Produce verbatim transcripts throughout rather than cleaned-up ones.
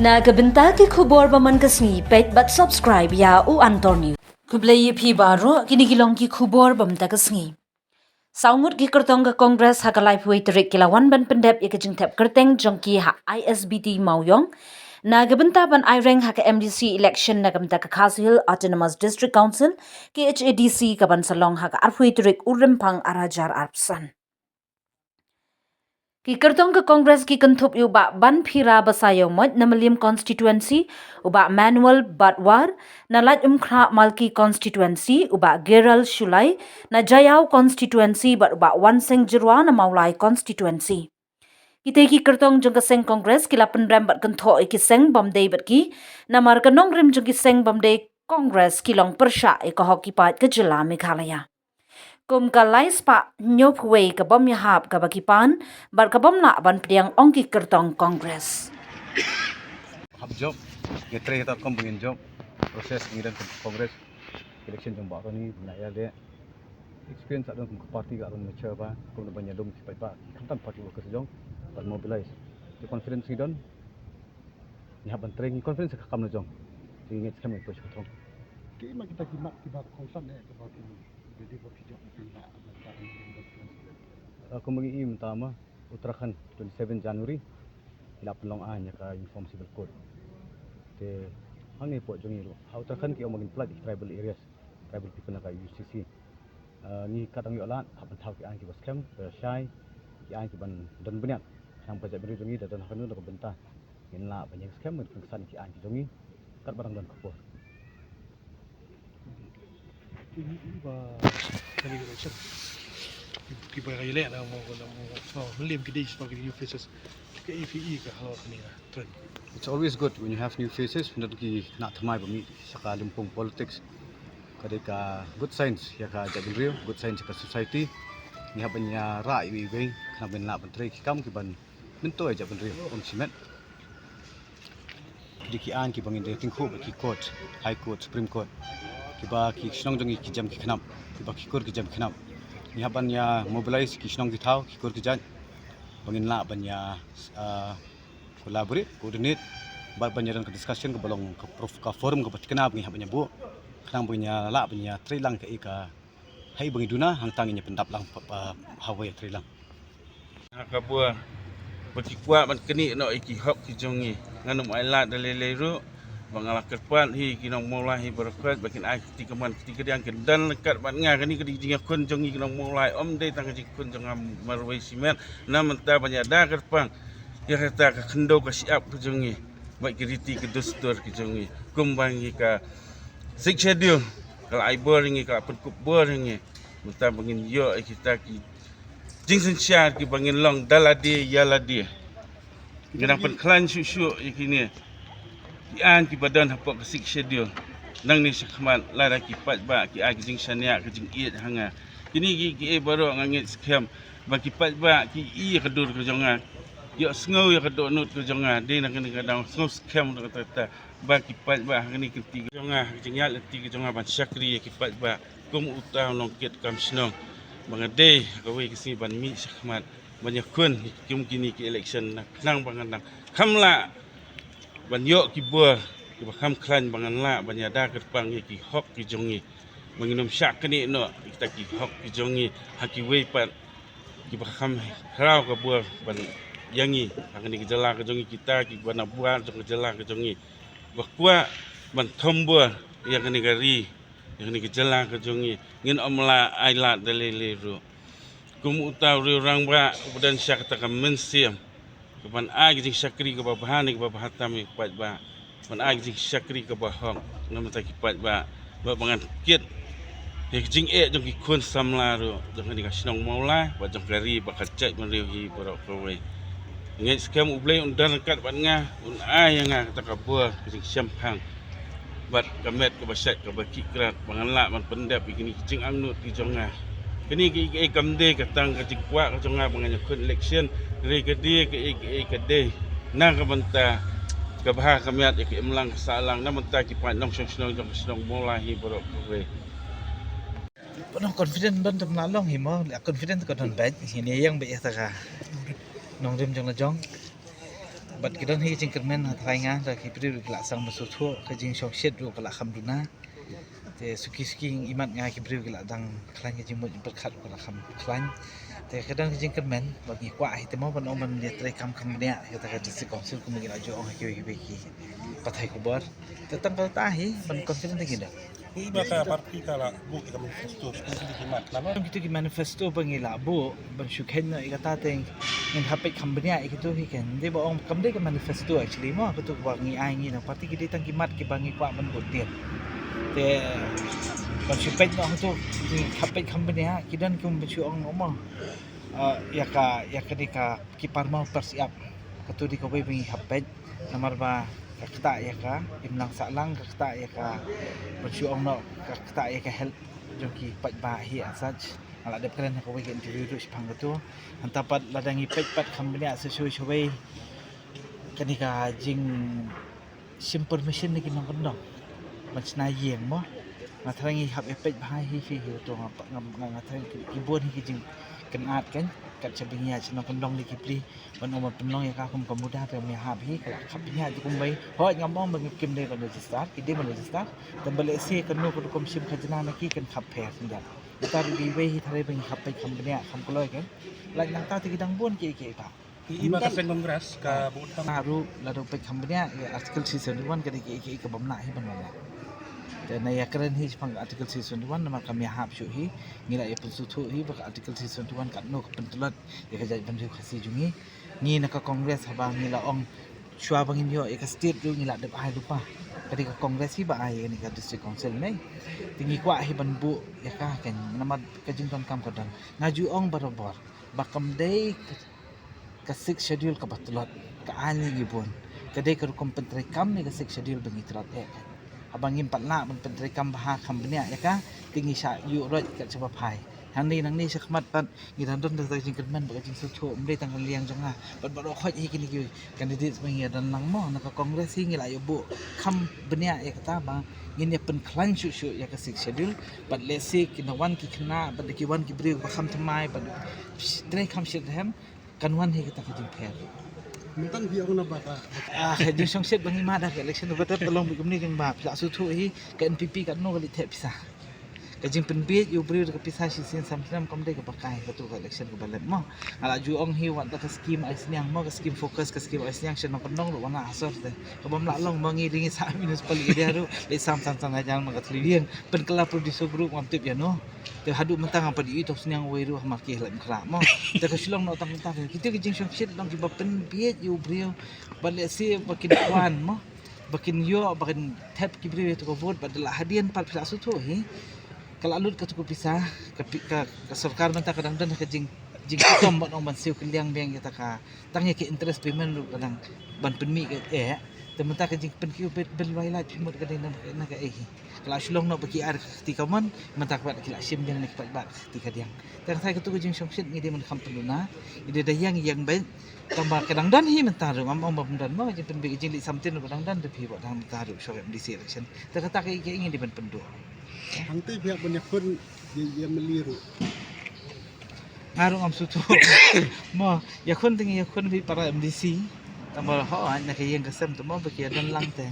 Na ka bynta ki khubor ba man ka sngi, peit bad subscribe ïa U Antor News. Khublei ïa phi baroh, kine ki long ki khubor ba mynta ka sngi. Saw ngut ki kyrtong ka Congress ha ka laiphew tarik ki la wan ban pyndep ïa ka jingthep kyrteng jong ki ha I S B T Mawïong. Na ka bynta ban aireng ha ka M D C election na ka bynta ka Khasi Hills Autonomous District Council, K H A D C, ka ban sa long ha ka arphew tarik u Rymphang arhajar arphew san. Ki kyrtong ka Congress ki kynthup ïa u Bah Banphira Basaiawmoit na Mylliem constituency, u Bah Manuel Batwar na Laitumkhrah Malki constituency, u Bah Gerald Shullai na Jaïaw constituency bad u Bah Wanseng Jyrwa na Mawlai constituency. Kitei ki kyrtong jong ka seng Congress ki la pynrem bad kynthoh ïa ki seng bym dei bad ki, namar ka nongrim jong ki seng bym dei Congress ki long pyrshah ïa ka hok ki paid ka jylla Meghalaya. Kum ka lai spah hynñiewphew wei ka bym ïahap kaba ki pan bad ka bym lah ban pdiang, ong ki kyrtong Congress. Hap jop, ngi trei kata kum ba ngin jop. Process ngi don kum Congress, election jong baroh ni, na ïa de experience don kum ka party ka don mature ba, kum da ban ïalum ki paidbah, khamtam party workers jong, ban mobilize. Ki confidence ngi don, ngi hap ban trei, ngi confidence ka kam la jong. Ngi ngeit skhem ngi push ka thong. Ki ma kita ki mat kiba kongsan eh, kiba ki, jadi ba ki jop ki mat, mat ka. Uh, kum ba ngi i mynta ma, Uttarakhand, twenty-seven January, ki la pynlong aiñ ïa ka Uniform Civil Code. Te hangne hapoh jong ngi ruh, ha Uttarakhand ki ong ba ngin pynlait ïa ki tribal areas, tribal people na ka U C C. Uh, ngi kat dang ïoh lad, hap ban thaw ki aiñ kiba skhem, kiba shai, ki aiñ kiban don bniat. Khnang ba jaitbynriew jong ngi da don ha kano kano ka bynta, ngin lah ban ïeng skhem, ban pynksan ki aiñ ki jong ngi katba dang don ka por. Kiba kane ka election kiba ka ïaleh na mo, na mo, mo, Mylliem ki dei shisha ki new faces. Ka E P E ka halor kane ka trend. It's always good when you have new faces, hynrei ki khynnah thymmai ba mih sha ka lympung politics, ka dei ka good signs ïa ka jaitbynriew, good signs ïa ka society. Ngi hap ban ïa rah iwei iwei, khnang ban lah ban trei ki kam kiban myntoi ïa jaitbynriew, ym shimet. Ki dei ki aiñ kiba ngin dei tyngkhuh bad ki court, High Court, Supreme Court, kiba ki shnong jong ngi ki jem ki khnap, kiba ki kur ki jem ki khnap. Ngi hap ban ïa mobilize ki shnong ki thaw, ki kur ki jait, ba ngin lah ban ïa, ah, collaborate, coordinate, bad ban ïa don ka discussion kaba long ka prof-, ka forum kaba thikna ba ngi hap ban ïa buh, khnang ba ngin ïa lah ban ïa trei lang kaei ka, hei ba ngi duna, hangta ngin ïa pyndap lang pa, pa, hawei ïa trei lang. Ha ka bor ba ki kwah ban knieh noh ïa ki hok ki jong ngi. Ngan ym ailad da lei lei ruh ba nga la kyrpad hi ki nong Mawlai hi baroh khoit ba kin ai kti kamon kti kadiang, kin don ryngkat bad nga. Kane ka dei ka jingïakhun jong ngi ki nong Mawlai, ym dei tang ka jingkhun jong nga marwei shimet. Na mynta ban ïada kyrpang ïa kata ka khyndew ka shyiap ka jong ngi bad ki riti ki dustur ki jong ngi, kumba ngi ka Sixth Schedule ka la ai bor ïa ngi, ka la pynkup bor ïa ngi. Mynta ba ngin ïoh ïa kita ki jingsynshar kiba ngin long da lade ïa lade. Ngi dang pynkhlaiñ shuh shuh ïa kine ki aiñ kiba don hapoh ka Sixth Schedule. Nangne shakhmat lada ki paidbah ki ai ka jingshaniah ka jingïeit ha nga, kine ki, kiei baroh nga ngeit skhem ba ki paidbah ki i ïa ka dur ka jong nga, ïohsngew ïa ka dohnud ka jong nga. Dei na kane ka daw sngew skhem ruh kata kata ba ki paidbah ha kane ka lynti ka jong nga, ha ka jingïaid lynti ka jong nga ban shakri ïa ki paidbah kum uta u nongkit kam shnong, ba nga dei ha kawei ka sngi ban mih shakhmat ban ïakhun kum kine ki election, na khnang ba ngan dang kham lah ban ïoh ki bor kiba kham khlaiñ, ba ngan lah ban ïada kyrpang ïa ki hok ki jong ngi, ba ngin ym shah knieh noh ïa kita ki hok ki jong ngi ha kiwei pat kiba kham khraw ka bor ban ïa ngi ha kane ka jylla ka jong ngi, kita kiba na bor jong ka jylla ka jong ngi, ba kwah ban thombor ïa kane ka ri, ïa kane ka jylla ka jong ngi. Ngin ym lah ailad da lei lei ruh. Kum uta u riew rangbah uba don sha kata ka mynsiem kaban ai ka jingshakri kaba bha ne kaba bha tam ïa ki paidbah, ban ai ka jingshakri kaba hok na bynta ki paidbah, bad ba ngan kit ïa ka jingeh jong ki khun samla ruh jong kane ka shnong Mawlai bad jong ka ri bad ka jaitbynriew hi baroh kawei. Ngeit skhem U Blei un don ryngkat bad nga, un ai ïa nga kata ka bor, ka jingshemphang bad ka met kaba shait kaba khih krat ba ngan lah ban pyndep ïa kine ki jingangnud ki jong nga. Kine kiei kiei kam dei ka tang ka jingkwah ka jong nga ba ngan ïakhun election, hynrei ka dei kaei kaei ka dei na ka bynta ka bha ka miat ïa ka imlang ka sahlang na bynta ki paid nongshong shnong jong ka shnong Mawlai hi baroh kawei. Ba nong confident don tam la long hi mo, la confident ka don bad hi ne ïeng ba ïa ta ka nongrim jong la jong. Bad ki don hi ki jingkyrmen ha trai nga da ki briew ki la sdang ban sngewthuh, ka jingshongshit ruh ka la kham duna. Te suki suki i mat nga ki briew ki la dang khlaiñ ka jingmut jingpyrkhat ka la kham khlaiñ. Te ka don ka jingkyrmen ba ngi kwah hi te mo ban ong ban ïatrei kam kham bniah ïa kata ka district council kumba ngi la ju ong ha kiwei kiwei ki pathai khubor. Te tang kata hi ban confident te ngi don. Ïa ka party ka la buh ïa ka manifesto, shu kine ki mat na lo. Kitu ki manifesto ba ngi la buh ban shu kheiñ noh ïa kata te ngin hap peit kham bniah ïa kitu hi kan. Dei ba ong kam dei ka manifesto actually mo, kitu ba ngi ai ngi na party ki dei tang ki mat kiba ngi kwah ban buh tied. Te ban shu peit noh kitu ngi hap peit kham bniah, ki don ki ban shu ong mo. Ah, ïa ka, ïa ka dei ka ki parmaw parsiap. Katu dei kawei ba ngi hap peit. Namar ba ka ktah ïa ka imlang sahlang, ka ktah ïa ka ban shu ong noh, ka ktah ïa ka health jong ki paidbah hi as such. Nga la dep kren ha kawei ka interview ruh shaphang katu. Hangta pat lada ngi peit pat kham bniah sa shawei shawei, kane ka jingshim permission na ki nongkyndong ban shna ïing mo. Nga tharai ngi hap ïa peit bha hi hi hi to nga nga nga tharai ki bun hi ki jingkynad kan kat sha bniah sha nongkyndong ne ki pli. Ban ong ban pynlong ïa ka kum ka muda te ym ïahap hi, ka la khap bniah te kumwei. Hooid ngam ong ba ngi kim dei ban register, ki dei ban register. Tang ba lehse kano ka rukom shim khajna na ki kan khap pher shen da. Uta ruh dei iwei hi tharai ba ngi khap peit kham bniah kham kloi kan. Lait nangta te ki dang bun kiei kiei ba. Ki i ba ka seng Congress ka bud tam. Nga ruh lada peit kham bniah ïa Article three seventy-one ka dei kiei kiei kaba ym lah hi ban wan lah. Te nga ïakren hi shaphang Article three seventy-one namar kam ïahap shuh hi. Ngi la ïa pynsngewthuh hi ba ka Article three seventy-one katno ka pyntlot ïa ka jaitbynriew Khasi jong ngi. Ngi na ka Congress haba ngi la ong shuwa ba ngin ïoh ïa ka state ruh ngi la dep ai lypa. Ka dei ka Congress hi ba ai ïa kane ka District Council ne. Te ngi kwah hi ban buh ïa ka kan namar ka jingdonkam ka don. Nga ju ong barabor ba kam dei ka, ka Sixth Schedule kaba tlot, ka aiñ ngi bun. Ka dei ka rukom pyntreikam ïa ka Sixth Schedule ba ngi tlot eh. Haba ngim pat lah ban pyntreikam bha kham bniah ïa ka, te ngi shah ïuh roit kat shaba phai. Hangne nangne shakhmat pat ngi dang don da ka jingkyrmen bad ka jingsngewthuh, ym dei tang ka liang jong nga. Bad baroh khoit hi kine ki candidates ba ngi ïa don lang mo, na ka Congress hi ngi la ïa buh kham bniah ïa kata ba ngin ïa pynkhlaiñ shuh shuh ïa ka Sixth Schedule. Bad lehse kin da wan ki khynnah bad da ki wan ki briew ba kham thymmai bad trei kham shitrhem. Kan wan hi kata ka jingpher. Mynta phi ong na ba ka. Ah, ka jingshongshit ba ngi mad ha ka election ba tep ka long ba kumne jong ba phi la sngewthuh hi ka N P P katno ka leit theh pisa. Ka jingpynbiej ïa u briew da ka pisa shisien sam snem kam dei kaba kai katu ka election kaba leit mo. Nga la ju ong hi wat da ka scheme ai sniang mo, ka scheme focus, ka scheme ai sniang sha nongkyndong ruh wan ha sor te. Kaba ym lah long mo, ngi ri ngi sah municipal area ruh leit sam san san hajar ma ka thliew ïing. Pynkylla producer group ngam tip ïano. Te haduh mynta ngam pat ïohi tang sniang uwei ruh ha Malki ha Laitumkhrah mo. Te ka shu long noh tang mynta. Kita ki jingshongshit long kiba pynbiej ïa u briew. Bad lehse ba kin wan mo, ba kin ïoh, ba kin thep ki briew ïa katu ka vote, bad da la hadien pat phi la sngewthuh hi. Ka la lut katu ka pisa, ka pi-, ka, ka sorkar mynta ka dang don ha ka jing, jingkhuslai ban ong ban siew kylliang biang ïa kata ka, tang ïa ka interest payment ruh ka dang ban pynmih ka eh. Te mynta ka jingpynkiew bill, bill wai lait phi mut ka dei na, na kaei hi. Ka la shu long noh ba ki ai ka kti kamon, mynta ka pat ki la shim biang na ki paidbah ka kti kadiang. Te nga tharai katu ka jingshongshit ngi dei ban kham pynduna, ngi dei da ïeng ïeng beit. Tang ba ka dang don hi mynta ruh, ngam ong ba ym don mo, ka jingpynbiej ka jingleit samtin ruh ka dang don da phi ba dang mynta ruh shong M D C election. Te kata ka, ka ngi dei ban pynduh. Hangtei phi hap ban ïakhun ïa, ïa M L A ruh. Nga ruh ngam sngewthuh. Mo, ïakhun te ngi ïakhun phi para M D C. Tang ba hooid na ka ïing ka sem te mo ba ki ïa don lang te.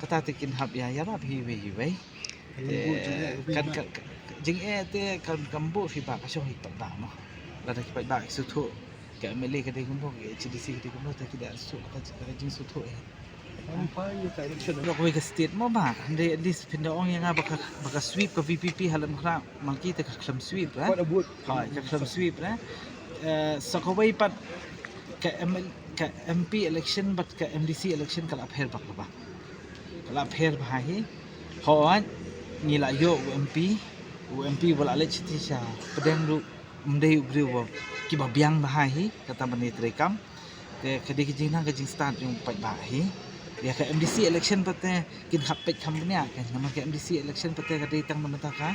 Kata te kin hap ïa, ïarap hi iwei iwei. Kan buh jingeh, kan, kan, kan, jingeh te kan, kan buh phi ba ka shong hi paidbah mo. Lada ki paidbah ki sngewthuh ka M L A ka dei kumno, ka H A D C ka dei kumno, te ki da sngewthuh ka, ka jingsngewthuh eh. Kan pa ïa ka election. Lok wei ka state mo ba, hynrei at least phin da ong ïa nga ba ka, ba ka sweep ka V P P ha Laitumkhrah Malki te ka khlem sweep eh. Hooid, ka khlem sweep eh. Eh, sa kawei pat ka M L, ka M P election bad ka M D C election ka la pher bak la ba. Ka la pher bha hi. Hooid, ngi la ïoh u M P, u M P ba la leit sha pdeng ruh ym dei u briew ba kiba biang bha hi, kata ban ïatreikam. Te ka dei ka jingnang ka jingstad jong u paidbah hi. Ïa ka M D C election pat te kin hap peit kham bniah kan, namar ka M D C election pat te ka dei tang na bynta ka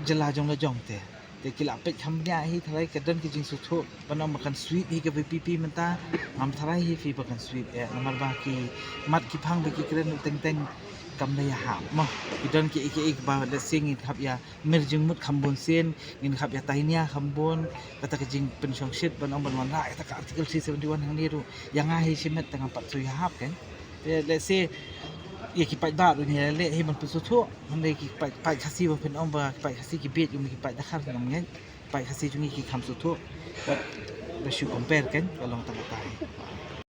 jylla jong la jong te. Te ki la peit kham bniah hi, tharai ka don ki jingsngewthuh ban ong ba kan sweep hi ka V P P mynta. Ngam tharai hi phi ba kan sweep eh, namar ba ki mat ki phang ba ki kren ruh teng teng kam da ïahap mo. Ki don kiei kiei ba lehse ngin hap ïa mir jingmut kham bun sien, ngin hap ïa tainia kham bun, kata ka jingpynshongshit ban ong ban wanrah ïa kata ka Article three seventy one hangne ruh. Ïa nga hi shimet tang ngam pat shu ïahap kan. Te lehse ïa ki paidbah ruh ngi leh hi ban pynsngewthuh, hynrei ki paid, paid Khasi ba phin ong ba ki paid Khasi ki bieit kum ki paid Dkhar ngam ngeit. Paid Khasi jong ngi ki kham sngewthuh. Ba, ba shu compare kan, ka long tang kata hi.